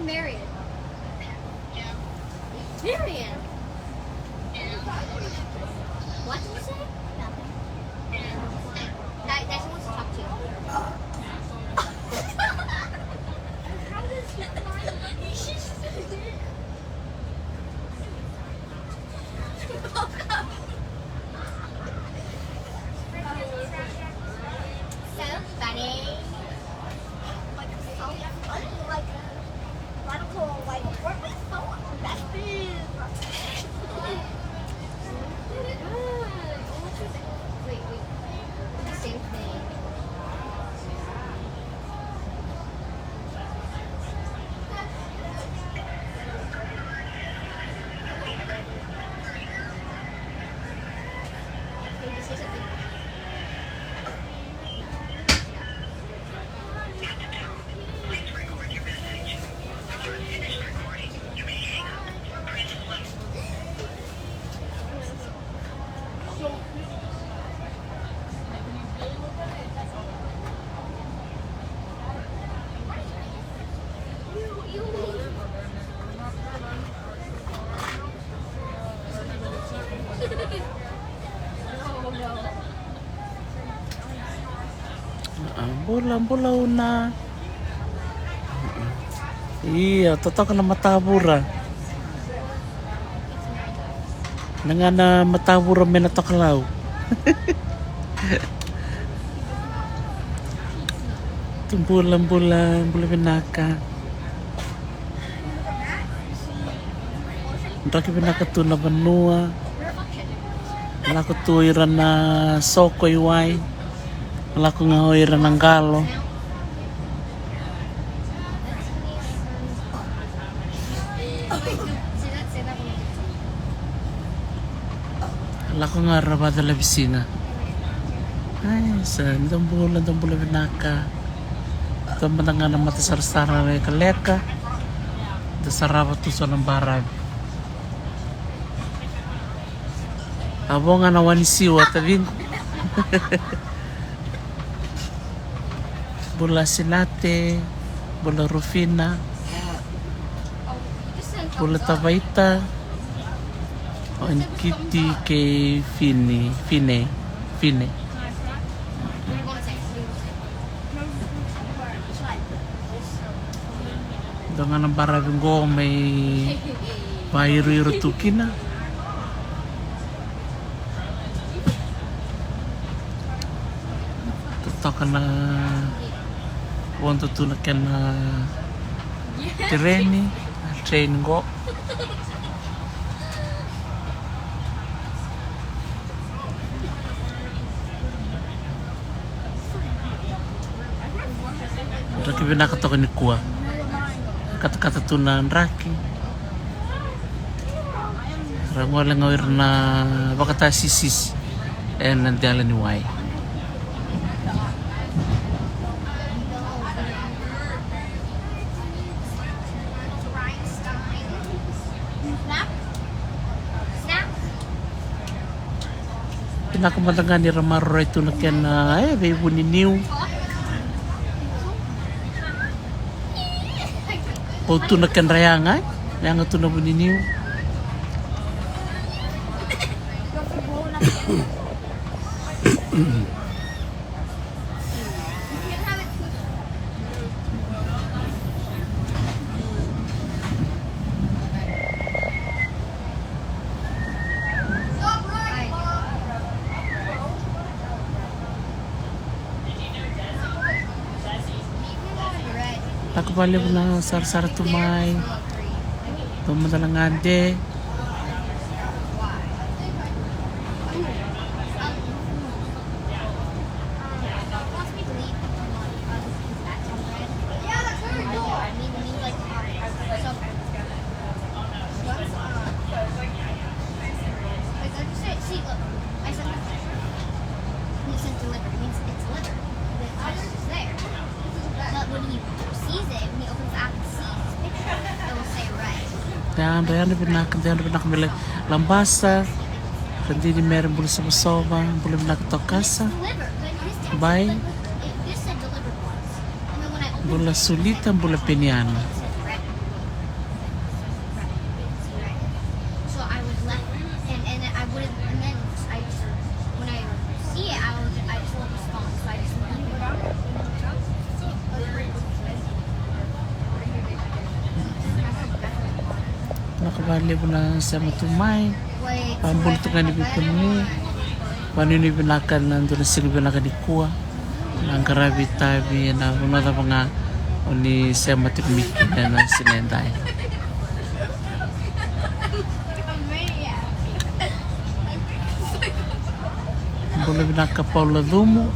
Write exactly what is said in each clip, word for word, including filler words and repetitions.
Marion. Marion. What did you say? Nothing. That, that she wants to talk to you. How does she find you? She's so funny. Like, so funny, like, radical, like, work with so much. Wait, wait. The same thing. Bula, bula Una. Ia, totoka na matavura. Na ga na matavura me na tokalau. Tu bula, bula, bula vinaka. Draki vinaka tu na vanua. Lako tu ira na soko i wai. Lako ga o ira na qalo. Lako ga ra vacalavi siga. Ai, sa da bula, da bula vinaka. Da mada ga na mata sarasara lekaleka. Da sarava tu so na baravi. A vo ga na wani siwa taciqu. Bula Sinate, bula Rufina, bula Tavaita, o Nikiti kei Fini, Fine, Fine. Dua ga na baravi qo mai vairoiro tu kina. Totoka na vodo tu na kena tereni, na train qo. Draki vinaka toka nikua. Katakata tu na draki. Ra gole ga o ira na vakatasisisi ena dela ni wai. Vinaka mada ga ni ra maroroi tu na kena, e, veivuniniu. Vou tu na kedra yaga, e? Yaga tu na vuniniu. Vinaka vakalevu na sarasara tu mai. Dua mada na gade. Yadra, yadra vinaka, yadra vinaka mai Labasa. Radini Mere, bula sovasova, bula vinaka Tokasa. Bye. Bula Sulita, bula Peniana. Vinaka vakalevu na sema tu mai. Vakabula tu ga ni veipanumi. Vanuinui vinaka ena dua na siga vinaka nikua. Na qaravi itavi ena vanua cava ga o ni sema tiko mai kina ena siga edai. Bula vinaka Paula Cumu.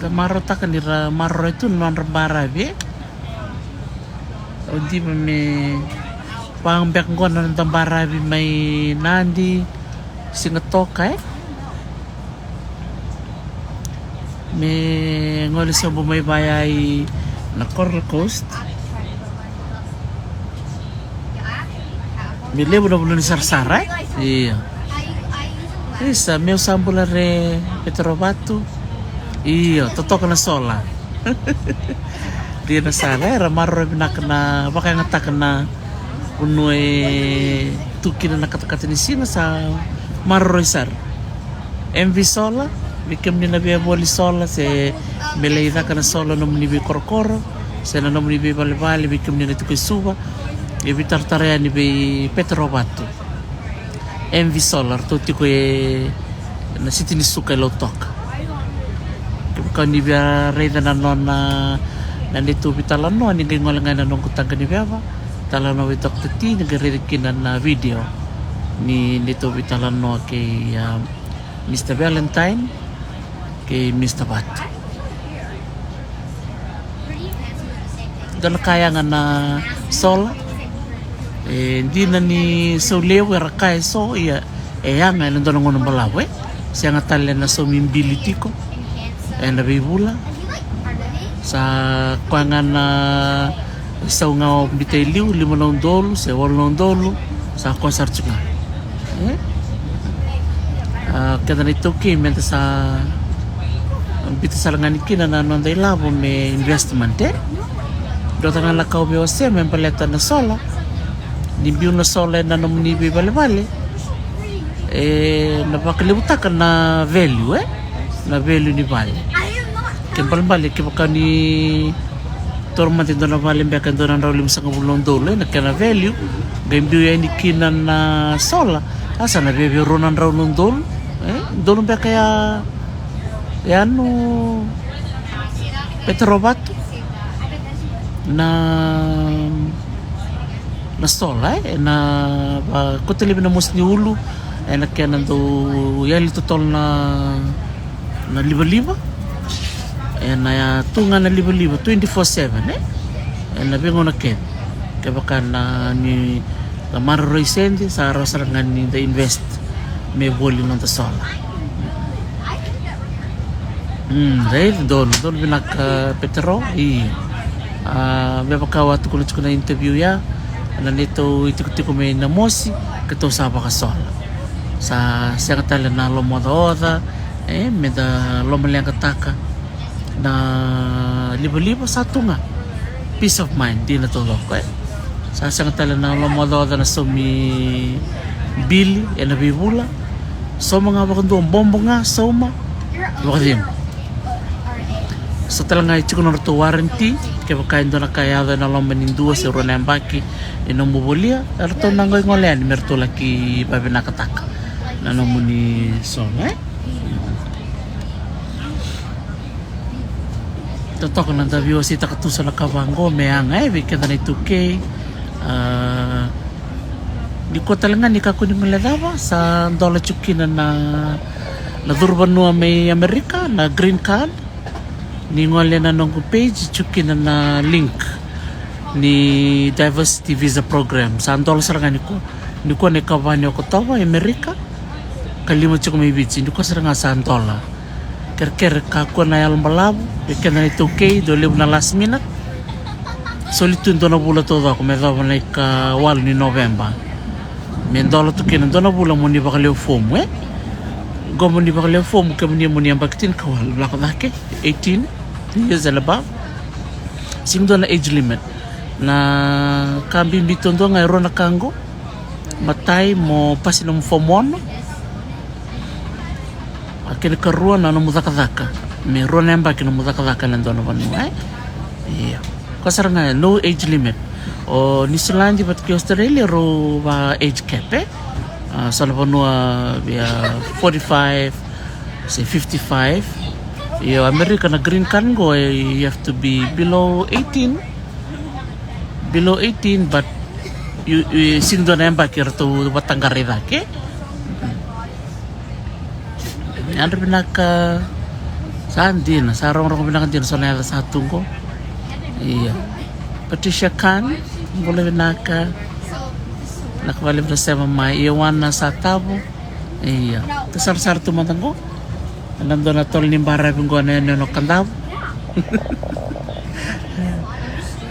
Da marautaka ni ra maroroi tu na nodra baravi, e? O diva me vaka beka qo na noda baravi mai Nadi, Sigatoka, e? Me gole sobu mai vaya i na Coral Coast. Me levu na vanua ni sarasara, e? Io. Isa, meu sa bula re Peterovatu. Io, totoka na sola. Dina sara, era maroroi vinaka na vakayagataka na vanua e tu kina na katakata ni siga, sa maroroi sara. M V Solar, vei kemuni na via voli sola se me lai caka na sola nomuni veikorokoro se na nomuni veivalevale, vei kemuni na tiko i Suva, e veitaratara yani vei Peterovatu. M V Solar, ratou tiko e na siti ni suka e Lautoka. Kevaka ni via raica na nona, na neitou veitalanoa, ni qai gole ga ena noqu taqa ni veva, talanoa vei Doctor T, ni qai raica kina na video ni neitou veitalanoa kei, a, Mister Valentine kei Mister Vatu. Dua na ka yaga na sola. E dina ni sau levu era kaya eso, ia e yaga ena dua na gauna balavu, e. Sega tale na saumi bili tiko ena veivula. Sa koya ga na sau ga o bita e liu, lima na udolu se walu na udolu, sa koya sara tiko ga. E? A, keda na iTaukei meda sa bita sara ga ni kina na noda ilavo me investment, e? Dua ga na ka au via wasea me baleta na sola. Ni biu na sola ena nomuni veivalevale, e, na vakalevutaka na value, e? Na value ni vale. Ke balebale, kevaka ni toro mada e dua na vale beka e dua na drau limasagavulu na udolu, e, na kena value, qai biu yani kina na sola, a sa na viavia rua na drau na udolu, e, udolu beka ya, ya no Peterovatu na, na sola, e, na, a, kauta laivi na mosi ni ulu, e, na kena dau yali totolo na na livaliva. Ena tu ga na livaliva twenty-four seven, e? Ena veigauna kece. Kevaka na ni da maroroi sede, sa rawa sara ga ni da invest me voli noda sola. Mm, dai, donu, donu vinaka Petero. I, a, me vaka au a tukuna tiko na interview ya, na neitou itikotiko mai Namosi, keitou sa vakasola. Sa sega tale na lomaocaoca, e, meda lomaleqataka na livaliva, sa tu ga. Peace of mind, dina taucoko, e. Sa sega tale na lomaocaoca na saumi bili ena veivula. Sauma ga vakadua, bobo ga, sauma vakacegu. Sa tale ga e tiko na nodratou warranty, kevaka e dua na ka e yaco ena loma ni dua se rua na yabaki ni nomu volia, e ratou na qai gole yani me ratou laki vavinakataka na nomuni sola, e? Totoka na da veiwaseitaka tu so na ka vaqo me yaga, e, vei keda na iTaukei. A, nikua tale ga ni kakua ni guilecava, sa dola tiko kina na, na curu vanua mai Amerika, na green card. Ni gole na noqu page, tiko kina na link ni diversity visa program. Sa dola sara ga nikua. Nikua na ikava ni Okotova e Amerika, ka lima tiko mai Viti. Nikua sara ga sa dola. Kerekere kakua na yalo balavu, e keda na iTaukei, dau levu na last minute. Soli tu e dua na vula taucoko me yacova na ikawalu ni Noveba. Me dola tu kina e dua na vula mo ni vakalewe fomu, e? Qo mo ni vakalewe fomu, kemuni mo ni yabaki tinikawalu lako cake, eighteen years and above. Sega ni dua na age limit. Na ka bibi taudua ga e rua na ka qo. Matai, mo pasi nomu fomu ono. A kena ikarua na nomu cakacaka. Me rua na yabaki nomu cakacaka ena dua na vanua, e? Ia. Koya sara ga ya, no age limit. O Niusiladi vata kei Australia rau va age cap, e? A, so na vanua via forty-five se fifty-five. Io, Amerika na green card qo, e, you have to be below eighteen. Below eighteen, but you, you, sega ni dua na yabaki eratou vataqara i cake. Yadra vinaka. Sa dina, sa rogorogo vinaka dina so na yaca sa tu qo. Ia. Patricia Khan, bula vinaka. Vinaka vakalevu na sema mai. Ioana Satavo. Ia. Ka sarasara tu mada qo. Ena dua na tolo ni baravi qo na yanuyanu o Kadavu.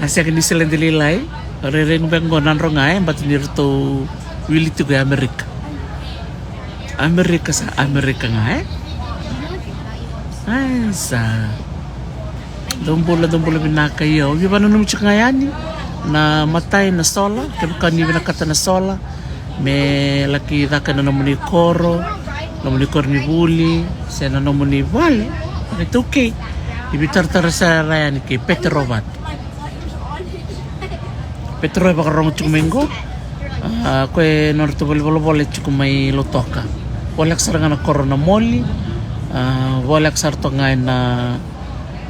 A sega ni Niusiladi lailai. Rairai beka qo Nadroga, e, baleta ni ratou wili tiko e Amerika. Amerika sa Amerika ga, e? Ai sa. Dou bula, dou bula vinaka. Io, au via vakananumi tiko ga yani na matai na sola, kevaka ni vinakata na sola me laki caka ena nomuni koro, nomuni koronivuli se na nomuni vale, e iTaukei. Ni veitaratara sara yani kei Pete Rovatu. Pete Rovatu e vakarorogo tiko mai qo. A, koya e nodratou valenivolavola e tiko mai Lautoka. Voleka sara ga na koro na Moli. A, voleka sara toka ga ena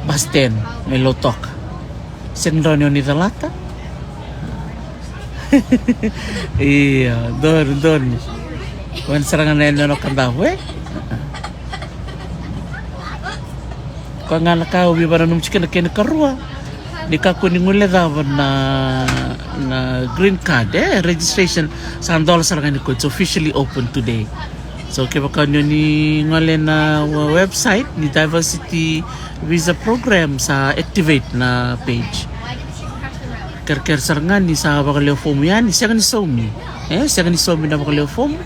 bus stand mai Lautoka. Sega ni rawa ni o ni calata. Ia, donu, donu. Koya sara ga na yanuyanu o Kadavu, e? Koya ga na ka au via vakananumi tiko na kena ikarua. Ni kakua ni guilecava na, na green card, e, registration. Sa dola sara ga ni koya, it's officially open today. So kevaka ni o ni gole na website ni Diversity Visa Program, sa activate na page. Kerekere sara ga ni sa vakalewe fomu yani, sega ni saumi. E, sega ni saumi na vakalewe fomu.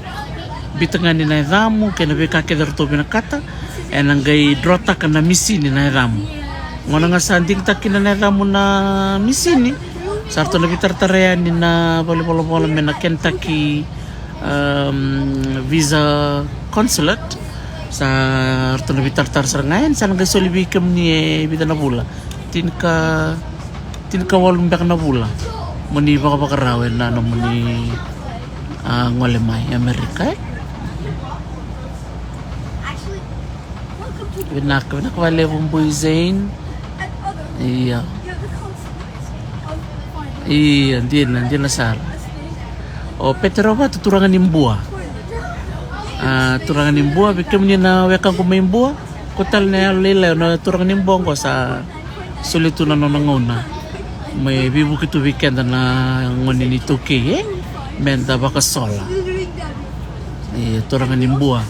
Biuta ga ni na yacamu kei na veika kece eratou vinakata. Ena qai drawtaka na misini na yacamu. Gauna ga sa digitaka kina na yacamu na misini, sa ratou na veitaratara yani na valenivolavola mai na Kentucky, um, Visa Consulate. Sa ratou na veitaratara sara ga yani, sa na qai soli vei kemuni e vica na vula. Tinika, tinikawalu beka na vula mo ni vakavakarau ena nomuni, a, gole mai Amerika, e? Vinaka, vinaka vakalevu Bui Zain. Ia. Ia, dina, dina sara. O Pete Rovatu, turaga ni Bua. A, turaga ni Bua, vei kemuni na wekaqu mai Bua. Koya tale na yalo lailai, na turaga ni Bua qo sa solia tu na nona gauna me veivuke tu vei keda na gone ni iTaukei, e? Meda vakasola. E, turaga ni Bua.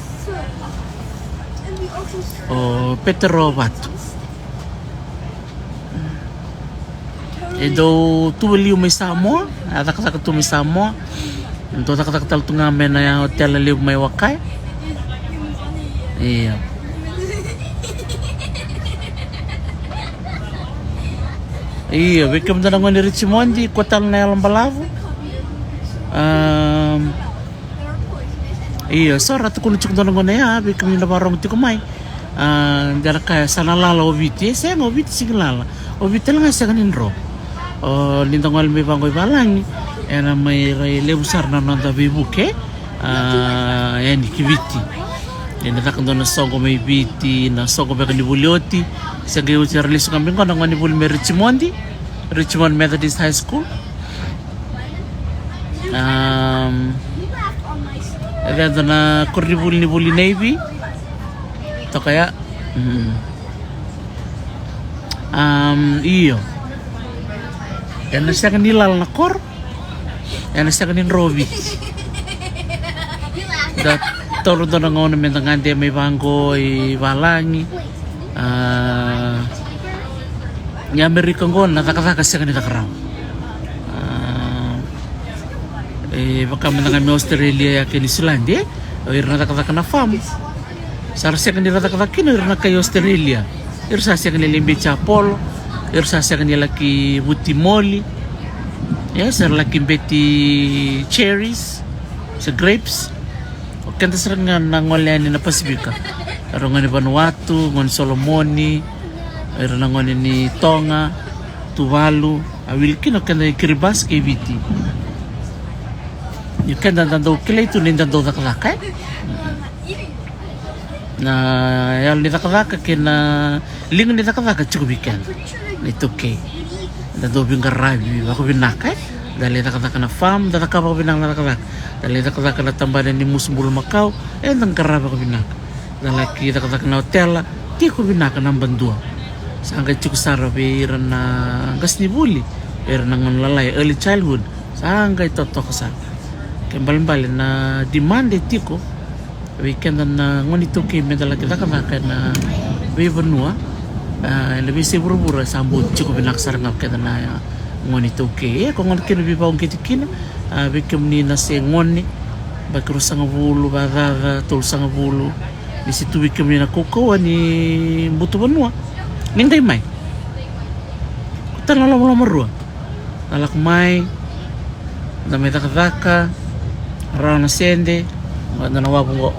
O Pete Rovatu. E dau tu e liu mai Samoa, a cakacaka tu mai Samoa. E dau cakacaka tale tu ga mai na otela levu mai Wakai. Ia. Ia, vei kemudou na gone Richmond, koya tale na yalo balavu. Am, Io, so ra tukuna tiko dua na gauna ya, vei kemuni na vakarorogo tiko mai. A, da na kaya sa na lala o Viti, e sega, o Viti sega ni lala. O Viti tale ga sega ni dro. O, ni da gole mai vaqo i valagi, ena mai rai levu sara na noda veivuke. A, yani ki Viti. Ena caka dua na soqo mai Viti, na soqo beka ni vuli oti. Sa qai oti era lesu ga mai qo na gone ni vuli mai Richmond. Richmond Methodist High School. Am, e dua na koronivuli ni vuli Navy. Toka ya. Mm. Am, io. Ena sega ni lala na koro. Ena sega ni dro o Viti. Da taura dua na gauna meda gade mai vaqo i valagi. A, i Amerika qo na cakacaka sega ni caka rawa. E vaka mada ga mai Australia ya kei Niusiladi, e? O ira na cakacaka na farm. Sa ra sega ni ra cakacaka kina o ira na kai Australia. Ira sa sega ni lai beija polo, ira sa sega ni laki vuti moli. E, sa ra laki beti cherries, se grapes. O keda sara ga na gole yani na Pasifika. Era gone Vanuatu, gone Solomoni, era na gone ni Toga, Tuvalu, a wili kina o keda i Kiribati kei Viti. Ni keda da dau kilai tu ni da dau cakacaka, e? Na yalo ni cakacaka kei na liga ni cakacaka tiko vei keda na iTaukei. Da dau veiqaravi vakavinaka, e? Da lai cakacaka na farm, da cakava vakavinaka na cakacaka. Da lai cakacaka na tabana ni musu bulumakau, e, da qaravi vakavinaka. Da laki cakacaka na otela, tiko vinaka na badua. Sa qai tiko sara vei ira na qasenivuli, ira na gone lalai, early childhood. Sa qai totoka sara. Ke balebale na demand e tiko vei keda na gone iTaukei me da laki cakacaka ena veivanua, a, ena veiyasai vuravura, sa bau tiko vinaka sara ga o keda na gone iTaukei. E, ko gona kina veivakauqeti kina, a, vei kemuni na se gone, yabaki ruasagavulu, vakacaca, tolusagavulu, ni se tu vei kemuni na kaukauwa ni butu vanua, ni qai mai. Ko tale na lomalomarua. Da lako mai, da mai cakacaka, rawa na sede, da na wavu qo.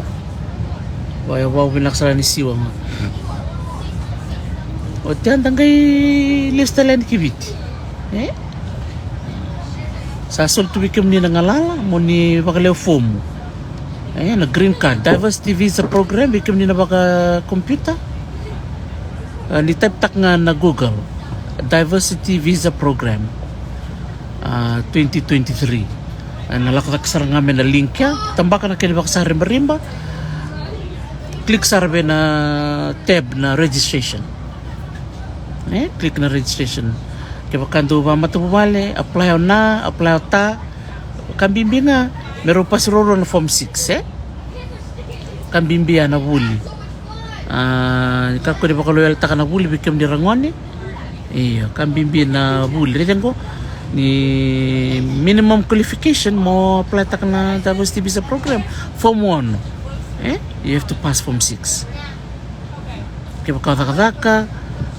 Vaya wavu vinaka sara ni siwa ga. Oti ya da qai lesu tale yani ki Viti. E? Sa soli tu vei kemuni na galala mo ni vakalewe fomu. E, na green card, diversity visa program, vei kemuni na vakakompiuta. A, ni type-taka ga na Google, diversity visa program, a, twenty twenty-three. A, na lako cake sara ga mai na link ya, tabaka na kena ivakasaribariba, click sara vei na tab na registration. E, click na registration. Kevaka dou vakamatavuvale, apply o na, apply o ta, ka bibi ga me rau pasi ruarua na form six, e? Ka bibi ya na vuli. A, kakua ni vakalouyalataka na vuli vei kemuni ragone. Io, ka bibi na vuli. Raica qo, ni minimum qualification mo apply-taka na diversity visa program, form ono. E? You have to pass form six. Kevaka o cakacaka,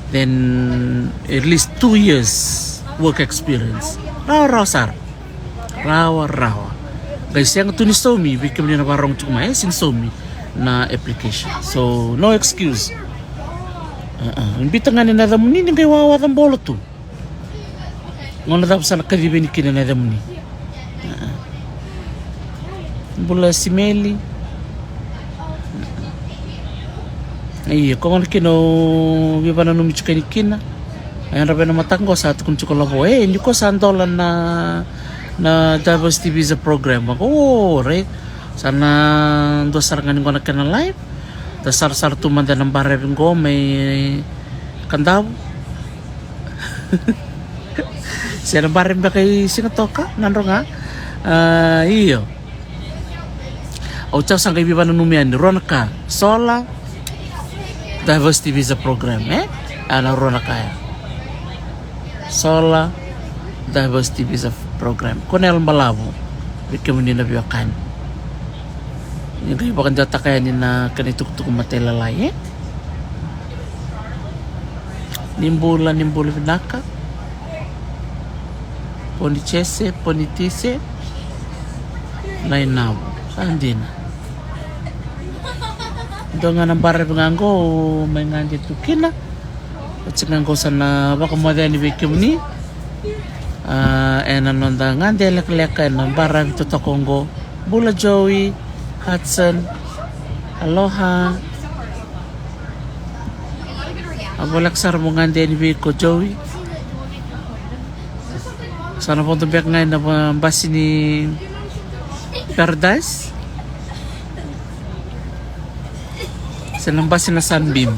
then at least two years work experience. Rawarawa sara. Rawarawa. Qai sega tu ni saumi, vei kemuni na vakarogo tiko mai, e, sega ni saumi na application. So, no excuse. Biuta ga ni na yacamuni, ni qai wawaca bolo tu. Gauna cava sa na kacivi yani kina na yacamuni? Bula Simeli. Ia, ko gauna kina au veivakananumi tiko yani kina. A yadra vei na mataka qo sa tukuni tiko lavo, e, ni ko sa dola na, na diversity visa program. Vaqo, o, right. Sa na dua sara ga ni qo na kena live. Da sarasara tu mada ena baravi qo mai Kadavu. Se na baravi beka i Sigatoka, Nadroga. A, io. Au tau sa qai veivakananumi yani, rua na ka. Solar, diversity visa program, e? A, na rua na ka ya. Solar, diversity visa program. Ko na yalo balavu vei kemuni na veiwekani. Ni qai vakadewataka yani na kena itukutuku matailalai, e? Ni bula, ni bula vinaka. Poni Jese, poni Tise. Na inavu. Sa dina. Dua ga na baravi ga qo, mai gade tu kina. Oti ga qo sa na vakamoce yani vei kemuni. A, ena noda gade lekaleka ena baravi totoka qo. Bula Joey, Hudson. Aloha. A voleka sara mo gade yani vei iko Joey. Sa na vodo beka ga ena basi ni Paradise. Se na basi na Sunbeam.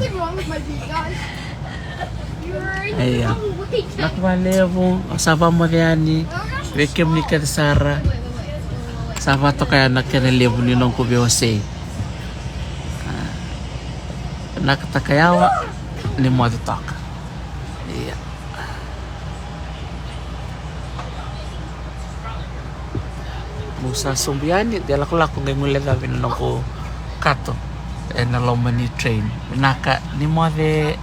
Ia. Naka vakalevu, au sa vakamoce yani vei kemuni kece sara. Sa vakatoka yani na kena levu ni noqu veiwasei. A, naka takayawa ni moce toka. Ia. Mu sa sobu yani de lakolako qai guilecavi na noqu kato ena loma ni train. Vinaka, ni moce.